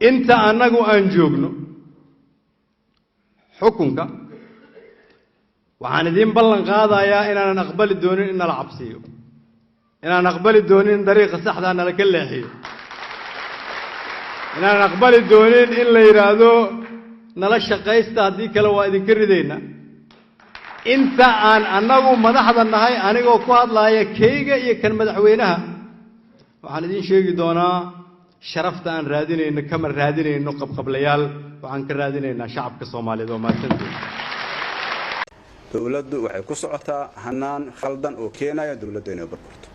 Inta annagu aan joogno xukunka, waxaan idiin ballan qaadayaa inaanan aqbali doonin in nala cabsiiyo, inaan aqbali doonin in dariiqa saxdaa nala ka leexiyo, inaanan aqbali doonin in la yidhaahdo nala shaqaysta, haddii kale waa idinka ridaynaa. Inta aan annagu madaxda nahay, anigoo ku hadlaaya kayga iyo kan madaxweynaha, waxaan idiin sheegi doonaa sharafta aan raadinayno kama raadinayno qabqablayaal, waxaan ka raadinaynaa shacabka Soomaaliyeed. Oo mahadsantiin. Dowladdu waxay ku socotaa hanaan khaldan oo keenaya dowladdu inay burburto.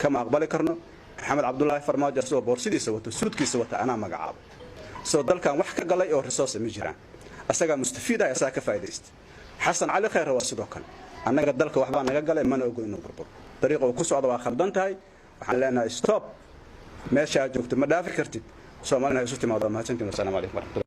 Kama aqbali karno. Maxamed Cabdulaahi Farmaajo asagoo boorsidiisa wato, suudkiisa wata, anaa magacaabo soo dalkan wax ka galay oo resource ma jiraan. Asagaa mustafiid ah, asagaa ka faa'idaysta. Xasan Cali Khayre waa sidoo kale. Annaga dalka waxbaa naga galay, mana ogo inuu burburo. Dariiqa uu ku socdo waa khaldan tahay. Waxaan leenahay stop, meesha aad joogto ma dhaafi kartid. Soomaalina ha isu timaado. Mahadsantiin, wasalaamu calaykum waraxmatullah.